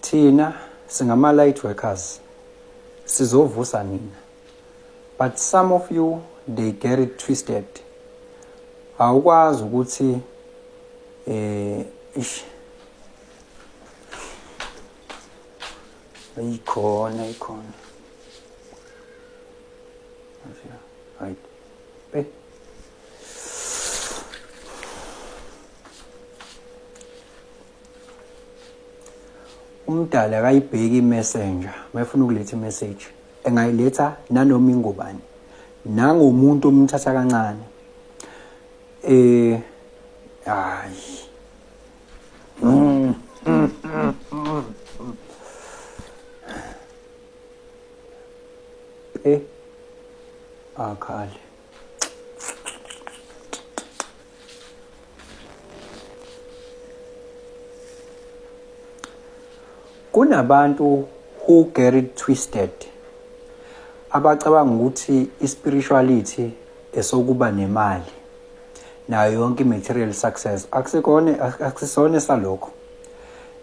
Thina singama light workers sizovusa nina. But some of you they get it twisted. Awukwazi ukuthi eh ish ayikhona ikhona. Right. Eh. Umdali akayibheki imessenger mayefuna ukuletha imessage engayiletha nanoma ingubani nangomuntu omthatha kancane eh hayi eh akhale Kunabantu who get it twisted abacabanga ukuthi i-spirituality esokuba nemali nayo yonke i-material success akusikona akusisona esalokho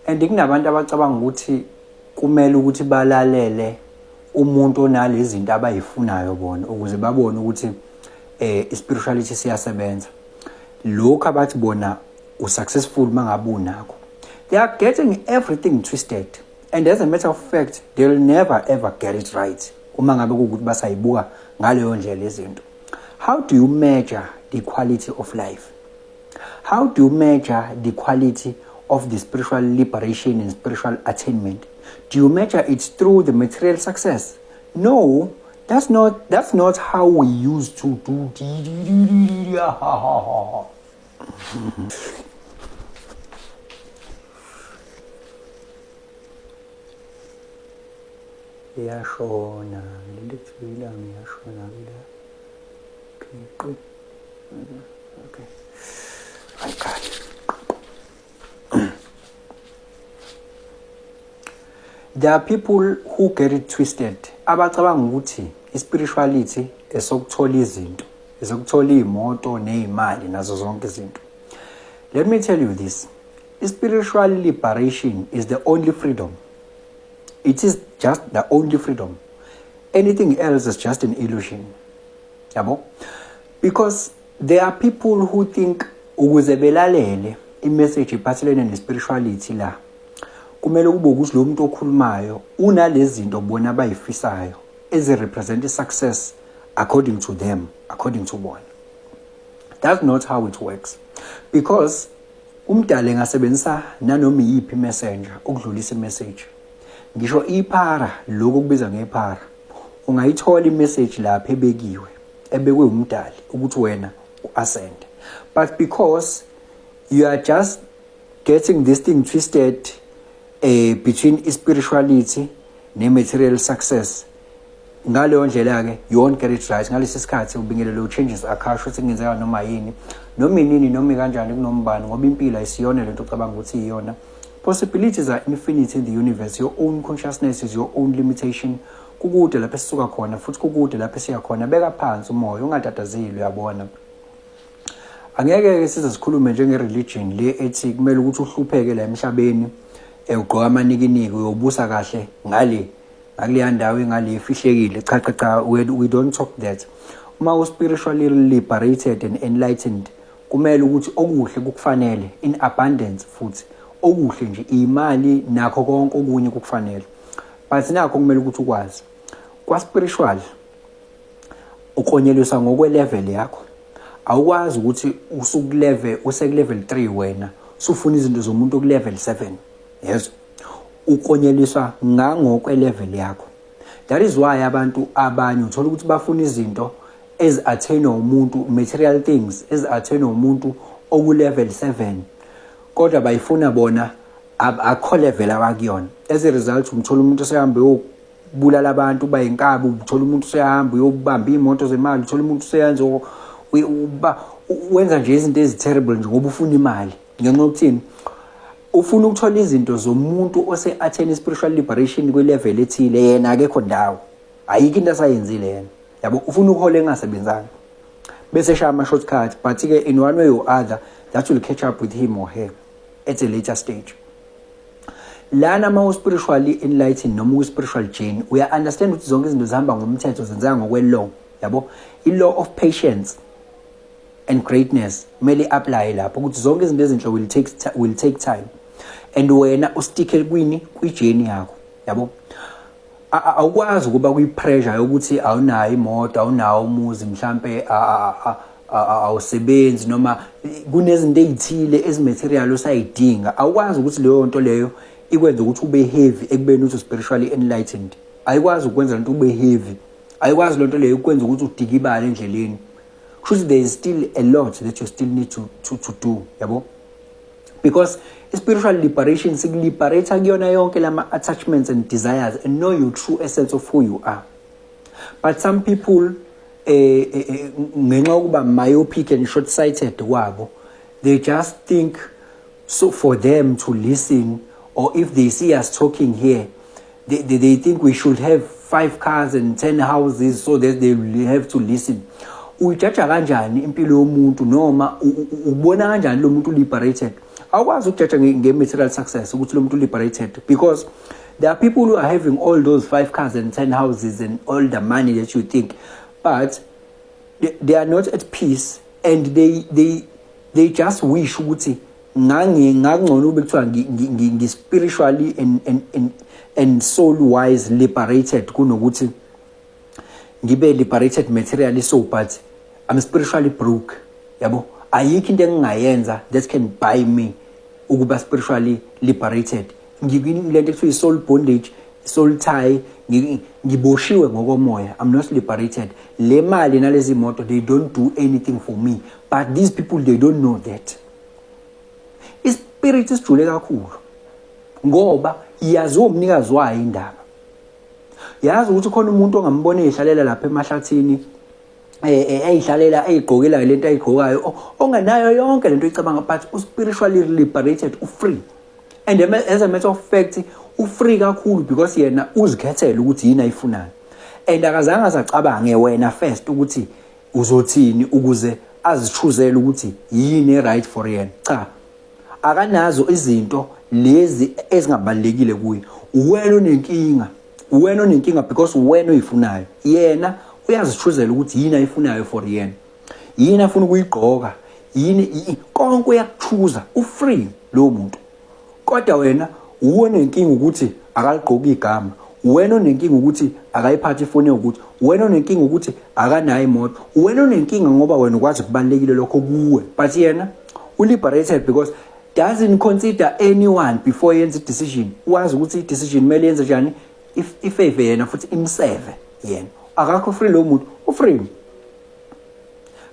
and kunabantu abacabanga ukuthi kumele ukuthi balalele umuntu onalezi zinto abayifunayo bona ukuze babone ukuthi eh i-spirituality siyasebenza lokhu abathi bona usuccessful mangabe unakho they are getting everything twisted and as a matter of fact they'll never ever get it right uma ngabe kuwukuthi basayibuka ngaleyo ndlela izinto how do you measure the quality of life how do you measure the quality of the spiritual liberation and spiritual attainment do you measure it through the material success no that's not that's not how we used to do iyashona leli kuthiwa ilanga iyashona la okay okay ayikhali There are people who get it twisted abacabanga ukuthi i-spirituality esokuthola izinto esokuthola iy'moto ney'mali nazo zonke izinto let me tell you this i-spiritual liberation is the only freedom it is just the only freedom anything else is just an illusion yabo because there are people who think ukuze belalele imessage iphathelene ne-spirituality la kumele kube ukuthi lo muntu okhulumayo unalezi zinto bona abayifisayo ezi-represent i-success according to them according to bona that's not how it works because umdali engasebenzisa nanoma iyiphi imessenger ukudlulisa imessage ngisho iphara lokhu okubiza ngephara ungayithola imessage lapha ebekiwe ebekwe umdali ukuthi wena uascend but because you are just getting this thing twisted eh between spirituality ne-material success ngaleyo ndlela-ke you won't get it right ngalesi sikhathi ubingelele changes akhasho ukuthi kungenzeka noma yini noma inini noma kanjani kunombani ngoba impilo ayisiyona lento ocabanga ukuthi iyona possibilities are infinite in the universe your own consciousness is your own limitation kukude lapho esisuka khona futhi kukude lapho esiya khona beka phansi umoya ungatatazeli uyabona Angeke-ke size sikhulume njenge-religion le ethi kumele ukuthi uhlupheke la emhlabeni eh, ugqoka amanikiniki uyobusa kahle ngale ngakuleya ndawo engale efihlekile cha cha cha we, we don't talk that uma u-spiritually liberated and enlightened kumele ukuthi okuhle kukufanele in abundance futhi okuhle nje imali nakho konke okunye kukufanele but nakho kumele ukuthi ukwazi kwa-spiritual uklonyeliswa ngokwe-level yakho awukwazi ukuthi usukulevel usekulevel 3 wena usufuna izinto zomuntu okulevel 7 yezwa uklonyeliswa ngangokwe-level yakho that is why abantu abanye uthola ukuthi bafuna izinto ezi-attainwa umuntu material things ezi-attainwa umuntu oku-level 7 kodwa bayifuna bona akho level abakuyona as a result umthola umuntu osehambe bulala abantu uba yinkabi uthola umuntu useyahamba uyobamba iy'moto zemali uthola umuntu useyenza wenza nje izinto ezi-terrible nje ngoba ufuna imali ngenxa yokuthini ufuna ukuthola izinto zomuntu ose-athene spiritual liberation kwi-level ethile yena akekho ndawo ayikho into asayenzile yena yabo ufuna ukuhola engasebenzanga bese eshaya ama-shortcut but-ke in one way or other that will catch up with him or her at a later stage. Lana uma u-spiritually enlightened noma uku-spiritual journey, uya-understand ukuthi zonke izinto zihamba ngomthetho, zenzeka ngokwe-law, yabo, i-law of patience and greatness kumele i-apply lapho, ukuthi zonke izinto ezinhle will take time and wena usticke kwini, kwi-journey yakho, yabo. Awukwazi ukuba kwi-pressure yokuthi awunayo imoto, awunawo umuzi, mhlampe awusebenzi, noma kunezinto ey'thile ezi-material osayidinga. Awukwazi ukuthi leyo nto leyo ikwenze ukuthi ube heavy ekubeni uthi spiritually enlightened. Ayikwazi ukwenza lento ube heavy, ayikwazi lento leyo ukwenza ukuthi udikibale endleleni. Kusho ukuthi there is still a lot that you still need to do, yabo, because spiritual liberation sikuliberate kuyona yonke lama attachments and desires and know your true essence of who you are. But some people, ngenxa yokuba myopic and short sighted kwabo, they just think so for them to listen, or if they see us talking here, they think we should have five cars and 10 houses so that they will have to listen. Uyijaja kanjani impilo yomuntu, noma ubona kanjani lo muntu liberated? Awukwazi ukujaja nge-material success ukuthi lo muntu liberated, because there are people who are having all those five cars and 10 houses and all the money that you think, but they are not at peace and they just wish ukuthi ngangcono ube kuthiwa ngi-spiritually and soul wise liberated kunokuthi ngibe liberated materially, so but I'm spiritually broke, yabo. Ayikho into engingayenza that can buy me ukuba spiritually liberated. Ngilento ekuthiwa i-soul bondage, soul tie, ngiboshiwe ngokomoya. I'm not liberated. Le mali nalezi moto, they don't do anything for me. But these people, they don't know that ispirit sijule kakhulu, ngoba yaziwa umnikazi wayo indaba. Yazi ukuthi khona umuntu ongambona ezihlalela lapha emahlathini, eyihlalela, eyigqokela lento ayigqokayo, ongenayo yonke lento oyicabanga, but u-spiritually liberated, u-free. And as a matter of fact, u-free kakhulu because yena uzikhethela ukuthi yini ayifunayo and akazange azacabange wena first ukuthi uzothini ukuze azichoosele ukuthi yini right for yena. Cha, akanazo izinto lezi ezingabalekile kuye. Uwena onenkinga, uwena onenkinga, because uwena oyifunayo. Yena uyazichoosela ukuthi yini ayifunayo for yena, yini afuna ukuyigqoka, yini, konke uyakuchoosa. U-free lowo muntu. Kodwa wena uwe onenkinga ukuthi akaligqoki igama, wena onenkinga ukuthi akayiphathi ifoni yokuthi, wena onenkinga ukuthi akanayo imoto, wena onenkinga ngoba wena ukwazi kubalekile lokho kuwe. But yena uliberated because doesn't consider anyone before yenza i-decision. Wazi ukuthi i-decision kumele yenze njani, if ifavor yena futhi imserve yena. Akakho free lo muntu? U-free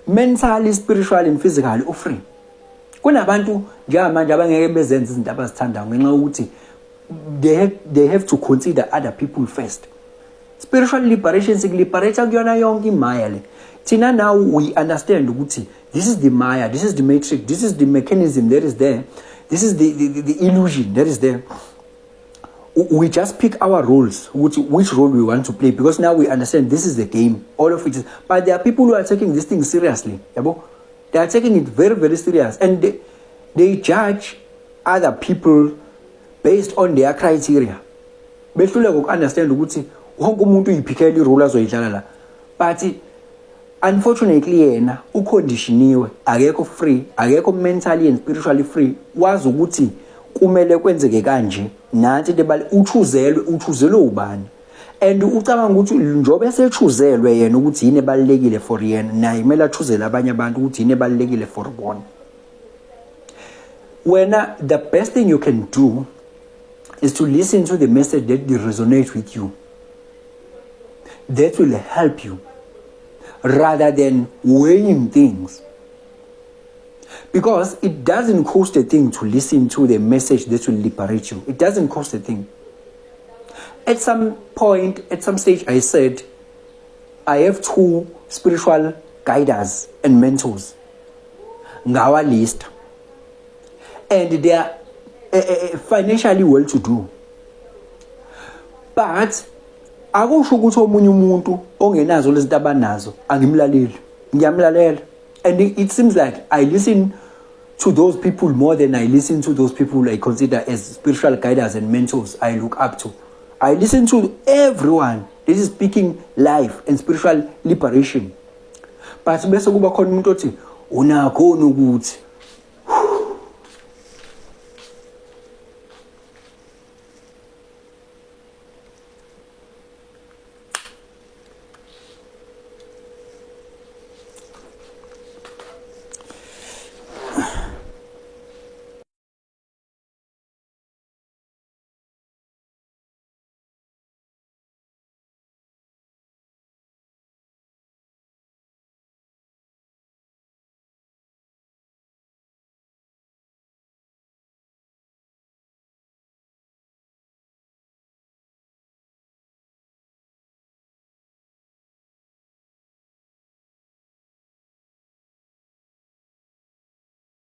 mentally, spiritually and physically, u-free. Kunabantu njengamanje abangeke bezenze izinto abazithandayo ngenxa yokuthi they have to consider other people first. Spiritual liberation sikuliberate kuyona yonke imaya le. Thina now we understand ukuthi this is the maya, this is the matrix, this is the mechanism that is there, this is the illusion that is there. We just pick our roles, ukuthi which role we want to play, because now we understand this is the game, all of it is. But there are people who are taking this thing seriously, yabo. They are taking it very, very serious and they judge other people based on their criteria. Behluleka uku-understand ukuthi wonke umuntu uyipickela irole azoyidlala la. But unfortunately yena uconditioniwe, akekho free, akekho mentally and spiritually free. Wazi ukuthi kumele kwenzeke kanje, nansi into ebali uchooselwe. Uchooselwe ubani? And ucabanga ukuthi njobe esechooselwe yena ukuthi yini ebalulekile for yena, naye kumele achoosele abanye abantu ukuthi yini ebalulekile for bona. Wena, the best thing you can do is to listen to the message that resonates with you, that will help you, rather than weighing things, because it doesn't cost a thing to listen to the message that will liberate you. It doesn't cost a thing. At some point, at some stage, I said I have two spiritual guiders and mentors, ngawa list, and they are financially well to do, but akusho ukuthi omunye umuntu ongenazo lezi zinto abanazo angimlaleli. Ngiyamlalela, and it seems like I listen. to those people more than I listen to those people I consider as spiritual guiders and mentors I look up to. I listen to everyone. This is speaking life and spiritual liberation. But bese kuba khona umuntu othi unakhona ukuthi